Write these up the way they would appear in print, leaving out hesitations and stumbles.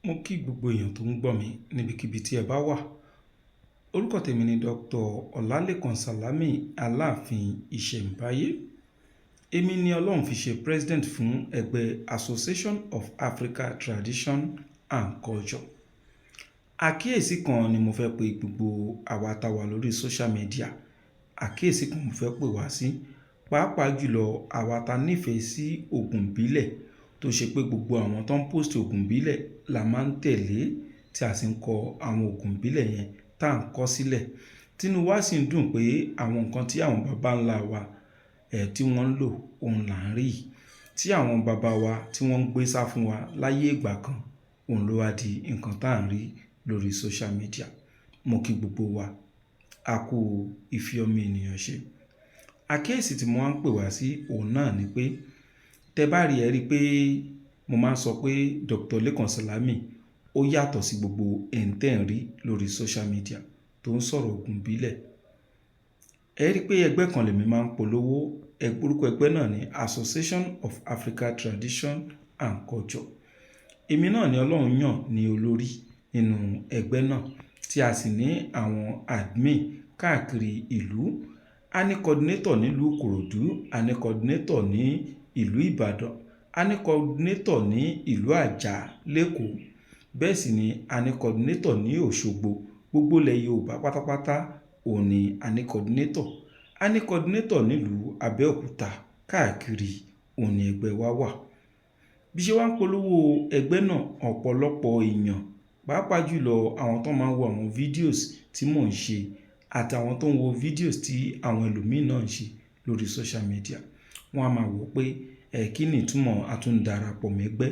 Mo kí gbogbo èèyàn tó ń gbọ́ mi níbikíbi tí ẹ bá wà. Orúkọ tèmi ni Dr. Ọlálékan Sálámì Aláàfin Ìṣẹ̀mbáyé. Èmi ni Ọlọ́run fi ṣe president fún ẹgbẹ́ Association of Africa Tradition and Culture. Àkíyèsí kan ni mo fẹ́ pe gbogbo àwa tá wà lórí social media. Àkíyèsí kan mo fẹ́ pè wá sí, pàápàá jùlọ àwa tá nífẹ̀ẹ́ sí òògùn ìbílẹ̀, tó ṣe pé gbogbo àwọn tó ń post òògùn ìbílẹ̀ la máa ń tẹ̀lé, tí a sì ń kọ àwọn òògùn ìbílẹ̀ yẹn tá ń kọ sílẹ̀. Tínú wa sì ń dùn pé àwọn nǹkan tí àwọn bàbá ńlá wa tí wọ́n ń lò, òun là ń rí yìí. Tí àwọn bàbá wa tí wọ́n ń gbé sá fún wa láyé ìgbà kan, òun ló wá di nǹkan tá ń rí lórí social media. Mo kí gbogbo wa, a kú ìfi ọmọ ènìyàn ṣe. Àkíyèsí tí mo máa ń pè wá sí òun náà ni pé, tẹ bá rí ẹ rí pé mo máa ń sọ pé Dr. Lékan Sálámì ó yàtọ̀ sí gbogbo ẹ̀ń tẹ́ ń rí lórí social media tó ń sọ̀rọ̀ òògùn ìbílẹ̀. Ẹ rí pé ẹgbẹ́ kan lèmi máa ń polówó, orúkọ ẹgbẹ́ náà ni Association of Africa Tradition and Culture. Èmi náà ni Ọlọ́run yàn ní olórí nínú ẹgbẹ́ náà, tí a sì ní àwọn admin káàkiri ìlú. A ní coordinator nílùú Ìkòròdú, a ní coordinator ní ìlú Ìbàdàn, a ní coordinator ní ìlú Àjà lékòó. Bẹ́ẹ̀ sì ni a ní coordinator ní Òṣogbo. Gbogbo ilẹ̀ Yorùbá pátápátá òun ni a ní coordinator. A ní coordinator nílùú Abẹ́òkúta, káàkiri òun ni ẹgbẹ́ wa wà. Bí ṣe wá ń polówó ẹgbẹ́ náà, ọ̀pọ̀lọpọ̀ èèyàn, pàápàá jùlọ àwọn tó máa ń wo àwọn videos tí mò ń ṣe àti àwọn tó ń wo videos tí àwọn ẹlòmíì náà ń ṣe lórí social media, wọ́n á máa wò pé ẹ kí ni ìtumọ̀ àtúndarapọ̀ mẹ́gbẹ́?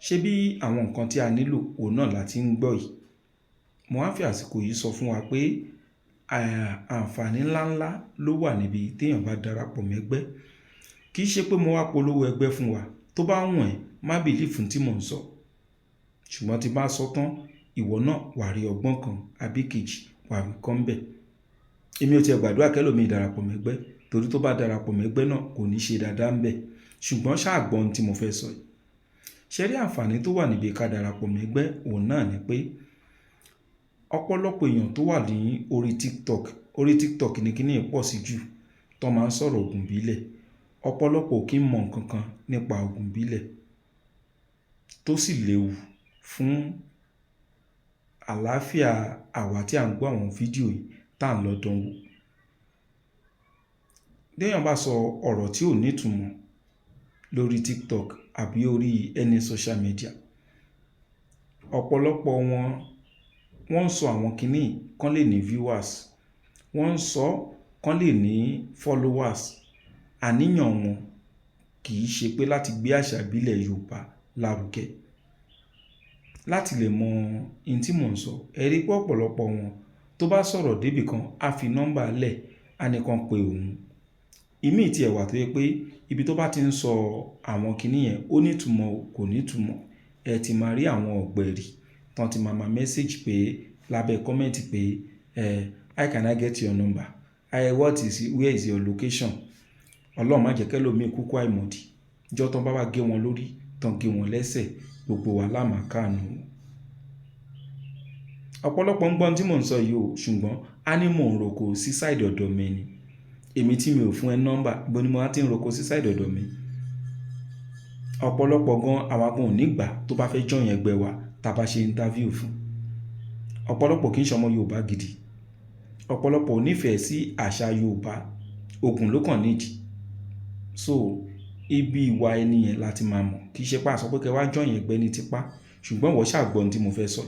Ṣé bí àwọn nǹkan tí a nílò òun náà la ti ń gbọ́ yìí? Mo wá ń fi àsìkò yìí sọ fún wa pé àǹfààní ńláńlá ló wà níbi tí èèyàn bá darapọ̀ mẹ́gbẹ́. Kì í ṣe pé mo wá polówó ẹgbẹ́ fún wa. Tó bá wùn ẹ́, má believe tí mò ń sọ. Ṣùgbọ́n tí bá sọ tán, ìwọ náà wà rí ọgbọ́n kan àbí kejì wà rí kọ́ ń bẹ̀. Èmi ò tiẹ̀ gbàdúrà kí ẹlòmíì darapọ̀ mẹ́gbẹ́, torí tó bá darapọ̀ mẹ́gbẹ́ náà kò ní ṣe dáadáa ń bẹ̀. Ṣùgbọ́n ṣá gbọ́ ohun tí mo fẹ́ sọ yìí. Ṣé rí àǹfààní tó wà níbi ká darapọ̀ mẹ́gbẹ́? Òun náà ni pé ọ̀pọ̀lọpọ̀ èèyàn tó wà ní orí TikTok, orí TikTok ní kíní pọ̀ sí jù tó máa ń sọ̀rọ̀ òògùn ìbílẹ̀. Ọ̀pọ̀lọpọ̀ ò kí ń mọ nǹkan kan nípa òògùn ìbílẹ̀ tó sì léwu fún àlàáfíà àwa tí à ń gbọ́ àwọn fídíò yìí tá ń lọ dán wò. Bí èèyàn bá sọ ọ̀rọ̀ tí ò ní ìtumọ̀ lórí TikTok àbí orí any social media, ọ̀pọ̀lọpọ̀ wọn, wọ́n ń sọ àwọn kíní kan lè ní viewers, wọ́n ń sọ kan lè ní followers. Àníyàn wọn kì í ṣe pé láti gbé àṣà ìbílẹ̀ Yorùbá lárugẹ. Láti lè mọ ohun tí mò ń sọ, ẹ rí pé ọ̀pọ̀lọpọ̀ wọn tó bá sọ̀rọ̀ dé ibì kan, á fi nọ́mbà lẹ̀, á ní kan pe òun. Ìmí tí ẹ wà tó jẹ́ pé ibi tó bá ti ń sọ àwọn kíní yẹn, ó ní ìtumọ̀, kò ní ìtumọ̀. Ẹ ti máa rí àwọn ọ̀gbẹ̀rì tán tí máa ma message pé lábẹ́ comment pé, "How can I get your number? What is, where is your location?" Ọlọ́run má jẹ́ kí ẹlòmíì kú kú àìmọ̀dí. Ijọ́ tán bá wá gé wọn lórí, tán gé wọn lẹ́sẹ̀, gbogbo wa la máa káànú wọn. Ọ̀pọ̀lọpọ̀ ń gbọ́ ohun tí mò ń sọ yìí o, ṣùgbọ́n a ní mò ń roko sí side ọ̀dọ̀ mi ni. Èmi tí mi ò fún ẹ nọ́mbà, ibo ni mo máa tí ń roko sí side ọ̀dọ̀ mi? Ọ̀pọ̀lọpọ̀ gan, àwa gan ò ní gbà tó bá fẹ́ join ẹgbẹ́ wa tá bá ṣe interview fún. Ọ̀pọ̀lọpọ̀ kì í ṣe ọmọ Yorùbá gidi. Ọ̀pọ̀lọpọ̀ ò nífẹ̀ẹ́ sí àṣà Yorùbá. Ògùn ló kàn need. So ibi ìwà ẹni yẹn la ti máa mọ̀. Kì í ṣe pé a sọ pé kí ẹ wá join ẹgbẹ́ ní tipá, ṣùgbọ́n ìwọ ṣà gbọ́ ohun tí mo fẹ́ sọ.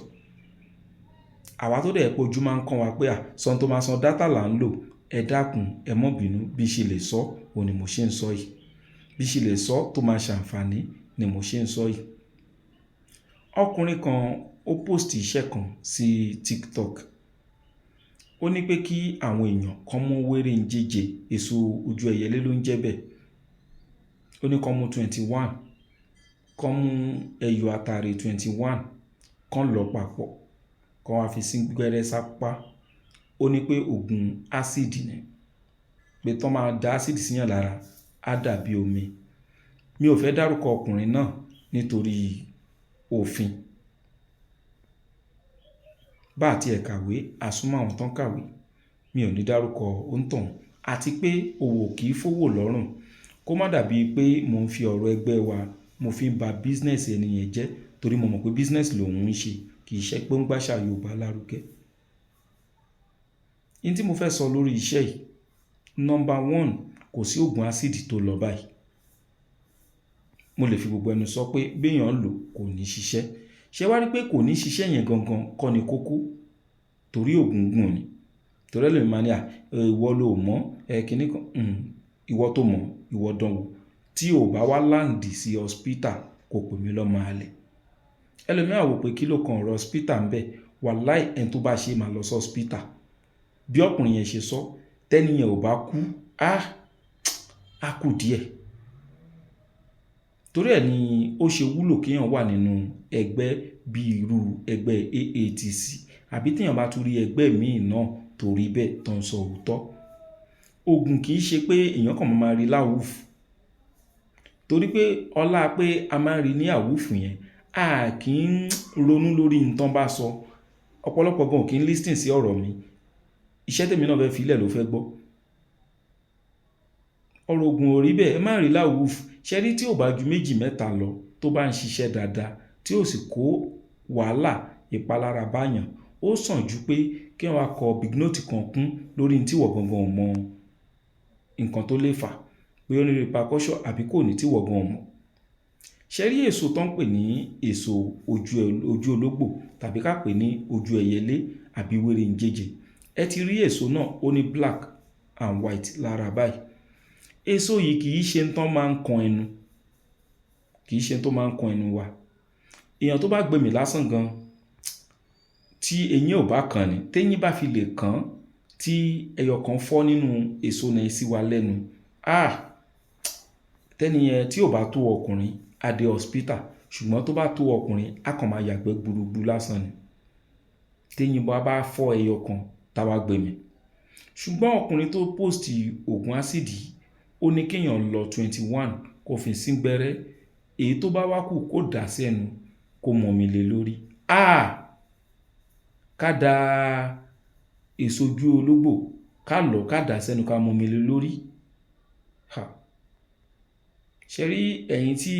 Àwa tó dẹ̀ pé ojú máa ń kán wa pé à, san tó máa san data là ń lò. Ẹ dákun, ẹ má bínú, bí ṣe lè sọ, òun ni mo ṣe ń sọ yìí. Bí ṣe lè sọ tó máa ṣàǹfààní ni mo ṣe ń sọ yìí. Ọkùnrin kan ó post iṣẹ́ kan sí TikTok. Ó ní pé kí àwọn èèyàn kan mú wéré ń jẹ́jẹ, èso ojú ẹyẹlé ló ń jẹ bẹ́ẹ̀. Ó ní kí wọ́n mú 21, kí wọ́n mú ẹyọ atare 21, kí wọ́n lọ papọ̀, kí wọ́n wá fi sín gbẹ́rẹ́ sápá. Ó ní pé òògùn acid ni, pé tó máa da acid sí èèyàn lára, á dàbí omi. Mi ò fẹ́ dárúkọ ọkùnrin náà nítorí òfin. Bá àti ẹ̀ kàwé, àsúnmọ́ àwọn tán kàwé. Mi ò ní dárúkọ òǹtọ̀hún, àti pé òwò kì í fowó lọ́rùn. Kó má dàbí pé mò ń fi ọ̀rọ̀ ẹgbẹ́ wa mo fi ń ba business ẹni yẹn jẹ́, torí mo mọ̀ pé business lòun ń ṣe, kì í ṣe pé ó ń gbàṣà Yorùbá lárugẹ. N tí mo fẹ́ sọ lórí iṣẹ́ yìí, number one, kò sí òògùn ásíìdì tó lọ báyìí. Mo lè fi gbogbo ẹnu sọ pé béèyàn lò kò ní ṣiṣẹ́. Ṣé wá rí pé kò ní ṣiṣẹ́ yẹn gangan kọ́ ni kókó, torí òògùn gùn ni. Torí ẹlòmíì máa ní, à, ìwọ ló mọ̀, ẹ kíní kan, ìwọ tó mọ̀, ìwọ dánwò. Tí o bá wá land sí hospital, kò pè mí lọ́mọ àlè. Ẹlòmíì á wò pé kí ló kan ọ̀rọ̀ hospital ń bẹ. Wàláì, ẹni tó bá ṣe máa lọ sí hospital. Bí ọkùnrin yẹn ṣe sọ, tẹ́ni yẹn ò bá kú, á kú díẹ̀. Torí ẹ ni ó ṣe wúlò kí èèyàn wà nínú ẹgbẹ́ bí irú ẹgbẹ́ AATC, àbí tí èèyàn bá tún rí ẹgbẹ́ míì náà torí bẹ́ẹ̀ tó ń sọ òótọ́. Òògùn kì í ṣe pé èèyàn kan máa rí láwùfù. Torí pé ọlá pé a máa ń rí ní àwùfù yẹn, a kì í ronú lórí nǹkan bá sọ. Ọ̀pọ̀lọpọ̀ gan ò kí ń listen sí ọ̀rọ̀ mi. Iṣẹ́ tèmi náà fẹ́ fi lẹ̀ ló fẹ́ gbọ́. Ọ̀rọ̀ òògùn ò rí bẹ́ẹ̀, ẹ má rí láwùfù. Ṣé rí tí ò bá ju méjì mẹ́ta lọ tó bá ń ṣiṣẹ́ dáadáa tí ó sì kó wàhálà ìpalára bá yàn, ó sàn ju pé kí wọ́n wá kọ big note kan kún lórí ohun tí ìwọ gangan ò mọ nǹkan tó lè fà, pé ó ní repercussion àbí kò ní tí ìwọ gan ò mọ̀. Ṣé rí èso tó ń pè ní èso ojú ológbò, tàbí ká pè ní ojú ẹyẹlé àbí wéré ń jẹjẹ. Ẹ ti rí èso náà, ó ní black and white lára báyìí. Èso yìí kì í ṣe ń tán máa ń kan ẹnu, kì í ṣe tó máa ń kan ẹnu wa. Èèyàn tó bá gbé mi lásán gan, tí eyín ò bá kan ni, téyín bá fi lè kàn, tí ẹyọ kan fọ́ nínú èso náà sí wa lẹ́nu, ah, tẹ́ni yẹn tí ò bá tó ọkùnrin, á dé hospital. Ṣùgbọ́n tó bá tó ọkùnrin, á kàn máa yàgbẹ́ gburugburu lásán ni. Téyín bá fọ́ ẹyọ kan, tá wá gbé mi. Ṣùgbọ́n ọkùnrin tó post òògùn ásíìdì yìí, ó ní kí èèyàn lọ 21 kó fi sín gbẹ́rẹ́, èyí tó bá wá kù kó dà sí ẹnu, kó mọ̀ mi lé lórí. Ah! Ká da èso ojú ológbò, ká lọ ká dà sẹ́nu ká mọ̀ mi lé lórí. Ha! Ṣé rí ẹ̀yin tí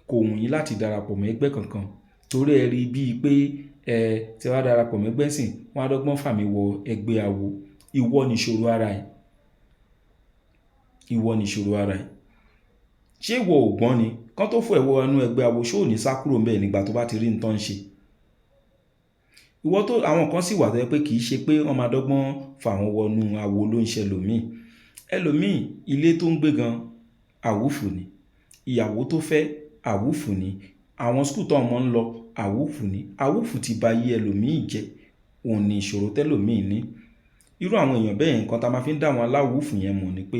kò wù yín láti darapọ̀ mọ́ ẹgbẹ́ kankan, torí ẹ rí bí pé ẹ tí wàá darapọ̀ mọ́ ẹgbẹ́ sìn, wọ́n á dọ́gbọ́n fà mí wọ ẹgbẹ́ awo. Ìwọ ni ìṣòro ara ẹ. Ìwọ ni ìṣòro ara ẹ. Ṣé ìwọ ò gbọ́n ni? Kán tó fò ẹ wọ inú ẹgbẹ́ awo, ṣé ò ní sá kúrò ńbẹ̀ nígbà tó bá ti rí nǹkan ṣe? Ìwọ tó àwọn kan sì wà tó jẹ́ pé kì í ṣe pé wọ́n máa dọ́gbọ́n fà wọ́n wọ inú awo ló ń ṣe ẹlòmíì. Ẹlòmíì, ilé tó ń gbé gan, àwùfù ni. Ìyàwó tó fẹ́, àwùfù ni. Àwọn school tó ọmọ ń lọ, àwùfù ni. Àwùfù ti ba ayé ẹlòmíì jẹ́. Òun ni ìṣòro tẹ́lòmíì ní. Irú àwọn èèyàn bẹ́ẹ̀, nǹkan tá a máa fi ń dá àwọn aláwùfù yẹn mọ̀ ni pé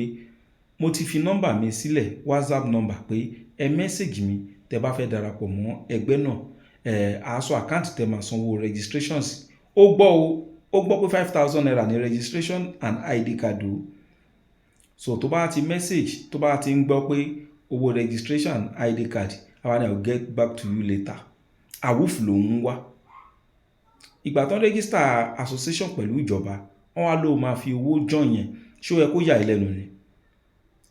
mo ti fi nọ́mbà mi sílẹ̀, WhatsApp number, pé ẹ message mi tẹ bá fẹ́ darapọ̀ mọ́ ẹgbẹ́ náà. Ẹ̀ á sọ account tẹ máa sanwó registrations. Ó gbọ́ o, ó gbọ́ pé ₦5,000 ní registration and ID card o. So tó bá ti message, tó bá ti ń gbọ́ pé owó registration ID card, àwa ni, "I will get back to you later." Àwùfù lòun ń wá. Ìgbà tó ń register association pẹ̀lú ìjọba, wọ́n wá ló máa fi owó join yẹn. Ṣé ó yẹ kó yà ẹ́ lẹ́nu ni?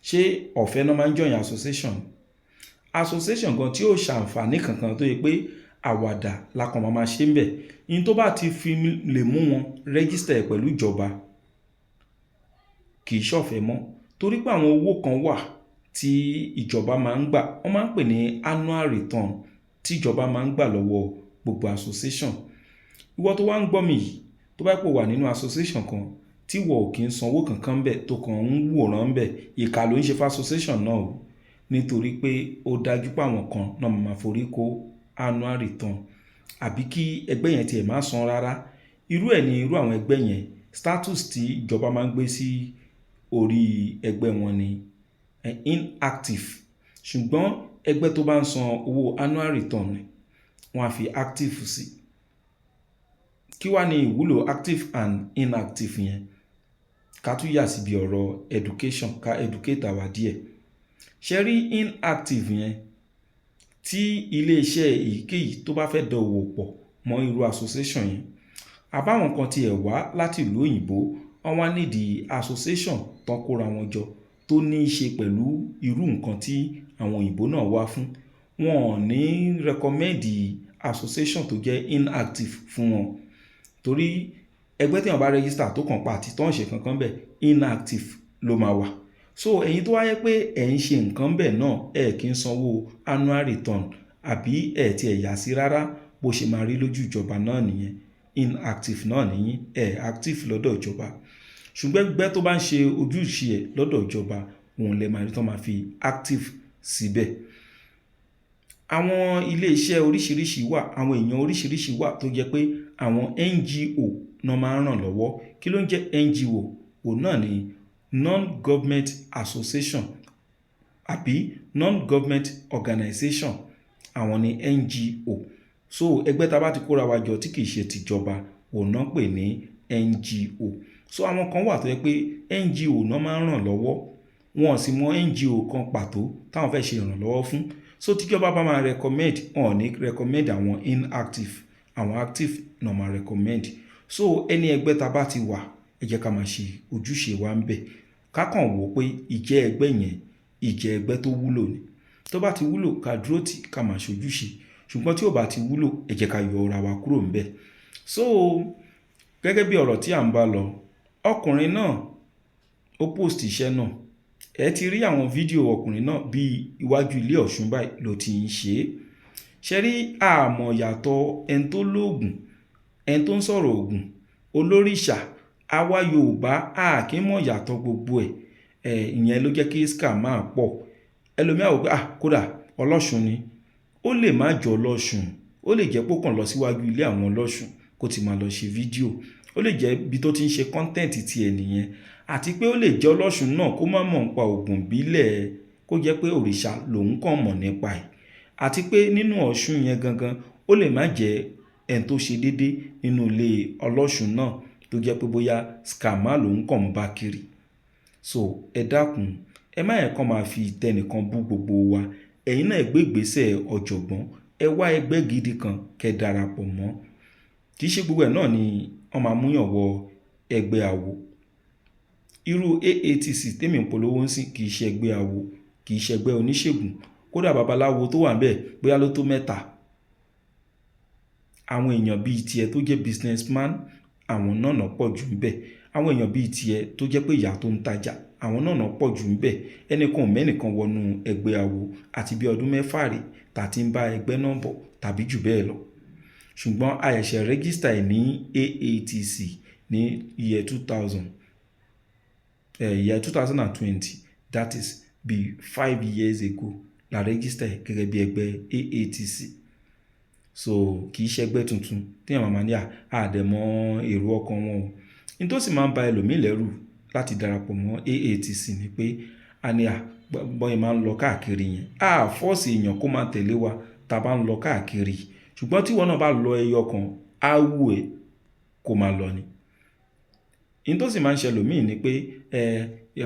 Ṣé ọ̀fẹ́ náà máa ń join association? Association gan tí ó ṣàǹfààní kankan, tó yẹ pé àwàdà la kàn máa ṣe ń bẹ̀. In tó bá ti fi lè mú wọn register ẹ̀ pẹ̀lú ìjọba, kì í ṣọ̀fẹ́ mọ́. Torí pé àwọn owó kan wà tí ìjọba máa ń gbà, wọ́n máa ń pè ní annual return, tí ìjọba máa ń gbà lọ́wọ́ gbogbo association. Ìwọ tó wá ń gbọ́ mi yìí, tó bá pò wà nínú association kan tí ìwọ ò kí ń sanwó kankan bẹ̀, tó kàn ń wòran bẹ̀, ìkà ló ń ṣe fún association náà o. Nítorí pé ó dájú pé àwọn kan náà máa forí kó annual return, àbí kí ẹgbẹ́ yẹn tiẹ̀ má san rárá. Irú ẹ̀ ní irú àwọn ẹgbẹ́ yẹn, status tí ìjọba máa ń gbé sí orí ẹgbẹ́ wọn ni inactive. Ṣùgbọ́n ẹgbẹ́ tó bá ń san owó annual return, wọ́n á fi active sí. Kí wá ní ìwúlò active and inactive yẹn? Ká tún yà síbi ọ̀rọ̀ education, ká educate àwa díẹ̀. Ṣé rí inactive yẹn, tí ilé iṣẹ́ èyíkéyìí tó bá fẹ́ dòwò pọ̀ mọ́ irú association yẹn. Àbáwọn kan tiẹ̀ wá láti ìlú òyìnbó, wọ́n wá nídìí association tán kóra wọn jọ tó ní í ṣe pẹ̀lú irú nǹkan tí àwọn òyìnbó náà wá fún. Wọn ò ní recommend association tó jẹ́ inactive fún wọn, torí ẹgbẹ́ tí wọ́n bá register tó kàn pa àti tó ń ṣe kankan bẹ́ẹ̀, inactive ló máa wà. So ẹ̀yin tó wáyé pé ẹ̀ ń ṣe nǹkan bẹ́ẹ̀ náà, ẹ̀ kì í sanwó annual return àbí ẹ̀ tí ẹ̀ yà sí rárá, bó ṣe máa rí lójú ìjọba náà nìyẹn, inactive náà nìyí, ẹ̀ active lọ́dọ̀ ìjọba. Ṣùgbọ́n ẹgbẹ́ tó bá ń ṣe ojúṣe ẹ̀ lọ́dọ̀ ìjọba, òun lè máa rí tó máa fi active síbẹ̀. Àwọn ilé iṣẹ́ oríṣiríṣi wà, àwọn èèyàn oríṣiríṣi wà tó jẹ́ pé àwọn NGO náà máa ń ràn lọ́wọ́. Kí ló ń jẹ́ NGO? Òun náà ni non-government association àbí non-government organization, àwọn ni NGO. So ẹgbẹ́ tá a bá ti kóra wa jọ tí kì í ṣe tìjọba, òun náà pè ní NGO. So àwọn kan wà tó jẹ́ pé NGO náà máa ń ràn lọ́wọ́, wọn ò sì mọ NGO kan pàtó táwọn fẹ́ ṣe ìrànlọ́wọ́ fún. So tíjọba bá máa recommend, wọn ò ní recommend àwọn inactive, àwọn active náà máa recommend. So ẹni ẹgbẹ́ tá a bá ti wà, ẹ jẹ́ ká máa ṣe ojúṣe wa ń bẹ̀, ká kàn wò pé ìjẹ́ ẹgbẹ́ yẹn, ìjẹ́ ẹgbẹ́ tó wúlò ni. Tó bá ti wúlò, ká dúró tì, ká máa ṣojúṣe. Ṣùgbọ́n tí ò bá ti wúlò, ẹ jẹ́ ká yọ ara wa kúrò ńbẹ̀. So gẹ́gẹ́ bí ọ̀rọ̀ tí à ń bá lọ, ọkùnrin náà ó post iṣẹ́ náà. Ẹ ti rí àwọn fídíò ọkùnrin náà, bí iwájú ilé Ọ̀ṣun báyìí ló ti ń ṣe é. Ṣe rí àmọ̀ yàtọ̀ ẹni tó lóògùn, ẹni tó ń sọ̀rọ̀ ògùn, olórìṣà? Àwa Yorùbá a kì í mọ̀ yàtọ̀ gbogbo ẹ̀. Ìyẹn ló jẹ́ kí scam máa pọ̀. Ẹlòmíà wò pé, ah, kódà ọlọ́ṣun ni. Ó lè má jọ ọlọ́ṣun, ó lè jẹ́ pé ó kàn lọ síwájú ilé àwọn ọlọ́ṣun kó ti máa lọ ṣe fídíò. Ó lè jẹ́ ibi tó ti ń ṣe content ti ẹ̀ nìyẹn. Àti pé ó lè jẹ́ ọlọ́ṣun náà kó má mọ̀ nípa ògùn ìbílẹ̀, kó jẹ́ pé òrìṣà lòun kàn mọ̀ nípa ẹ̀. Àti pé nínú Ọ̀ṣun yẹn gangan, ó lè má jẹ́ ẹni tó ṣe déédé nínú ilé ọlọ́ṣun náà, tó jẹ́ pé bóyá scammer lòun kàn ń bá kiri. So ẹ dákun, ẹ má yẹ kán máa fi tẹnìkan bú gbogbo wa. Ẹ̀yin náà, ẹ gbé ìgbésẹ̀ ọ̀jọ̀gbọ́n, ẹ wá ẹgbẹ́ gidi kan kẹ́ darapọ̀ mọ́. Kì í ṣe gbogbo ẹ̀ náà ni wọ́n máa múyàn wọ ẹgbẹ́ awo. Irú AATC tèmi ń polówó ń sìn kì í ṣe ẹgbẹ́ awo, kì í ṣe ẹgbẹ́ oníṣègùn. Kódà babaláwo tó wà níbẹ̀ bóyá ló tó mẹ́ta. Àwọn èèyàn bíi tiẹ̀ tó jẹ́ businessman, àwọn náà náà pọ̀ jù níbẹ̀. Àwọn èèyàn bíi tiẹ̀ tó jẹ́ pé ìyá tó ń tajà, àwọn náà náà pọ̀ jù níbẹ̀. Ẹnìkan ò mẹ́nìkan wọnú ẹgbẹ́ awo àti bí ọdún 6 rè tá ti ń bá ẹgbẹ́ náà bọ̀ tàbí jù bẹ́ẹ̀ lọ. Ṣùgbọ́n a ṣẹ̀ṣẹ̀ register ẹ̀ ní AATC ní year 2000, year 2020, that is bí 5 years ago la register ẹ̀ gẹ́gẹ́ bí ẹgbẹ́ AATC. So kì í ṣe ẹgbẹ́ tuntun tí èèyàn máa ní àdẹ̀mọ́ èrò ọkàn wọn o. Ní tó sì máa ń ba ẹlòmíì lẹ́rù láti darapọ̀ mọ́ AATC ni pé a ní à bọ́yìn máa ń lọ káàkiri yẹn. A force èèyàn kó máa tẹ̀lé wa tá a bá ń lọ káàkiri. Ṣùgbọ́n tí ìwọ náà bá lọ ẹyọ kan, á wù ẹ́ kó máa lọ ni. Ní tó sì máa ń ṣe ẹlòmíì ni pé ẹ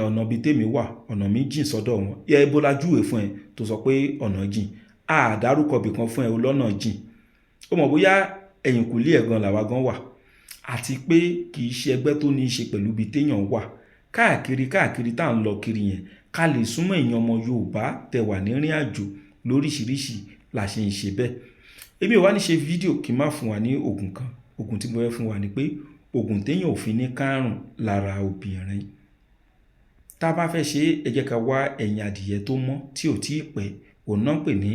ọ̀nà bíi tèmi wà, ọ̀nà mi jìn sọ́dọ̀ wọn. Ẹ bó la júwe fún ẹ tó sọ pé ọ̀nà jìn. A dárúkọ ibìkan fún ẹ lọ́nà jìn. Ó mọ̀ bóyá ẹ̀yìnkùlé ẹ̀ gan làwa gan wà. Àti pé kì í ṣe ẹgbẹ́ tó ní í ṣe pẹ̀lú ibi téèyàn wà. Káàkiri káàkiri tá ń lọ kiri yẹn, ká lè súnmọ́ èèyàn ọmọ Yorùbá tẹ wà nírìn àjò lóríṣiríṣi la ṣe ń ṣe bẹ́ẹ̀. Èmi ò wá ní ṣe fídíò kí n má fún wa ní ògùn kan. Ògùn tí mo fẹ́ fún wa ni pé ògùn téèyàn ò fi ní kárùn lára obìnrin. Tá a bá fẹ́ ṣe, ẹ jẹ́ ká wá ẹyin adìyẹ tó mọ́ tí ò tí ì pẹ́, òun náà ń pè ní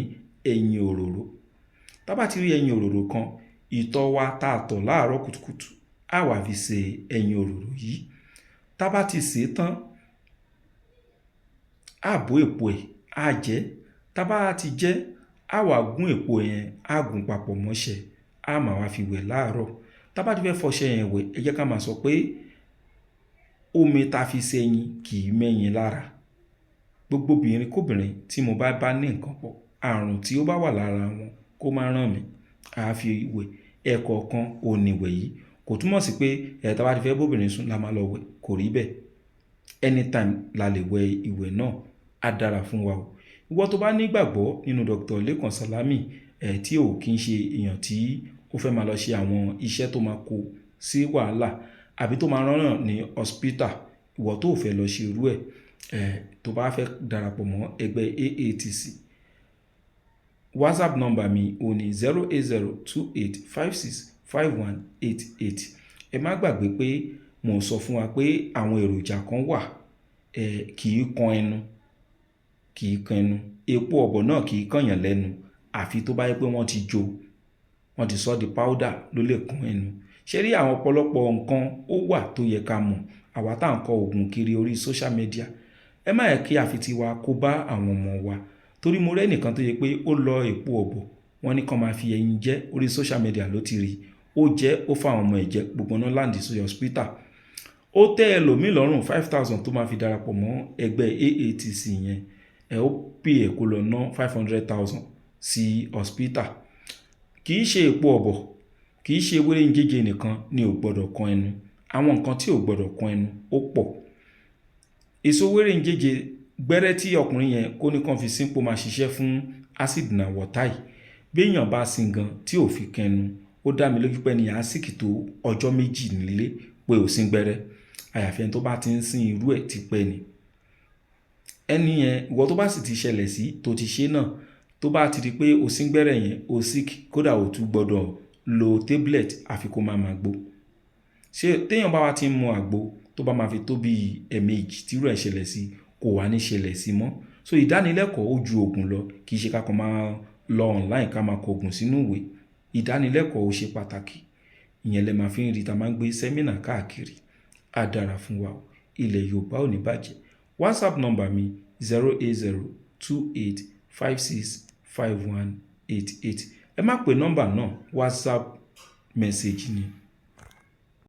ẹyin òróró. Tá bá ti rí ẹyin òróró kan, ìtọ̀ wa tá a tọ̀ láàárọ̀ kùtùkùtù, á wà fi ṣe ẹyin òróró yìí. Tá bá ti sè é tán, á bó èpo ẹ̀, á jẹ. Tá bá ti jẹ, á wà gún èpo yẹn, á gún papọ̀ mọ́ṣẹ, á máa wá fi wẹ̀ láàárọ̀. Tá bá ti fẹ́ fọṣẹ yẹn wẹ̀, ẹ jẹ́ ká máa sọ pé omi ta fi ṣe ẹyin kì í mẹ́yin lára. Gbogbo obìnrin kóbìnrin tí mo bá bá ní nǹkan pọ̀, àrùn tí ó bá wà lára wọn kó má rán mi, a fi wẹ̀. Ẹ̀kọ̀ọ̀kan òní wẹ̀ yìí kò túmọ̀ sí pé ẹ̀ tá bá ti fẹ́ bóbìnrin sùn la máa lọ wẹ̀, kò rí bẹ́ẹ̀. Anytime la lè wẹ ìwẹ̀ náà, á dára fún wa o. Ìwọ tó bá ní ìgbàgbọ́ nínú Dr. Lekan Salami, ẹ̀ tí ò kí ń ṣe èèyàn tí ó fẹ́ máa lọ ṣe àwọn iṣẹ́ tó máa kó sí wàhálà àbí tó máa rán ní hospital, ìwọ tó fẹ́ lọ ṣe irú ẹ̀, tó bá fẹ́ darapọ̀ mọ́ ẹgbẹ́ AATC, WhatsApp number mi ò ní 08028565188. Ẹ má gbàgbé pé mo sọ fún wa pé àwọn èròjà kan wà, kì í kan ẹnu, kì í kan ẹnu. Epo ọ̀bọ̀ náà kì í kànyàn lẹ́nu, àfi tó bá yẹ pé wọ́n ti jó, wọ́n ti sọ di powder ló lè kan ẹnu. Ṣé rí, àwọn ọ̀pọ̀lọpọ̀ nǹkan ó wà tó yẹ ká mọ̀, àwa tá à ń kọ oògùn kiri orí social media. Ẹ má yẹ kí àfi tiwa kó bá àwọn ọmọ wa, torí mo rẹ́ nìkan tó yẹ pé ó lọ èpo ọ̀bọ̀, wọ́n ní kàn máa fi ẹyin jẹ, orí social media ló ti rí, ó jẹ́, ó fa àwọn ọmọ ẹ̀ jẹ, gbogbo náà land sí hospital. Ó tẹ́ ẹlòmíì lọ́rùn, 5,000 tó máa fi darapọ̀ mọ́ ẹgbẹ́ AATC yẹn, ẹ ó pè é kó lọ ná 500,000 sí hospital. Kì í ṣe èpo ọ̀bọ̀, kì í ṣe ewé jẹ́jẹ́ nìkan ni ò gbọ́dọ̀ kan ẹnu. Àwọn nǹkan tí ò gbọ́dọ̀ kan ẹnu ó pọ̀. Èso wéré ń jẹ́jẹ́ gbẹ́rẹ́ tí ọkùnrin yẹn kó ní kàn fi sípò máa ṣiṣẹ́ fún acid náà wọ̀táì. Béèyàn bá sin gan tí ò fi kẹnu, ó dá mi lójú pé ní àsìkò tó ọjọ́ 2 nílé pé ò sín gbẹ́rẹ́, àyàfi ẹni tó bá ti ń sin irú ẹ̀ tipẹ́ ni. Ẹni yẹn, ìwọ tó bá sì ti ṣẹlẹ̀ sí tó ti ṣe náà, tó bá ti di pé o sín gbẹ́rẹ́ yẹn, o sick, kódà o tún gbọ́dọ̀ lo tablet, àfi kó máa máa gbó. Ṣé téèyàn bá wá ti ń mu àgbo, tó bá máa fi tó bí ẹ̀ẹ̀mejì tírú ẹ̀ ṣẹlẹ̀ sí, kò wá ní ṣẹlẹ̀ sí mọ́. So ìdánilẹ́kọ̀ọ́ ó ju òògùn lọ. Kì í ṣe ká kàn máa lọ online ká máa kọ òògùn sínú ìwé. Ìdánilẹ́kọ̀ọ́ ó ṣe pàtàkì. Ìyẹn lẹ máa fi ń rí ta máa ń gbé seminar káàkiri. Á dára fún wa o. Ilẹ̀ Yorùbá ò ní bàjẹ́. WhatsApp number mi, 08028565188. Ẹ má pè nọ́mbà náà, WhatsApp message ni.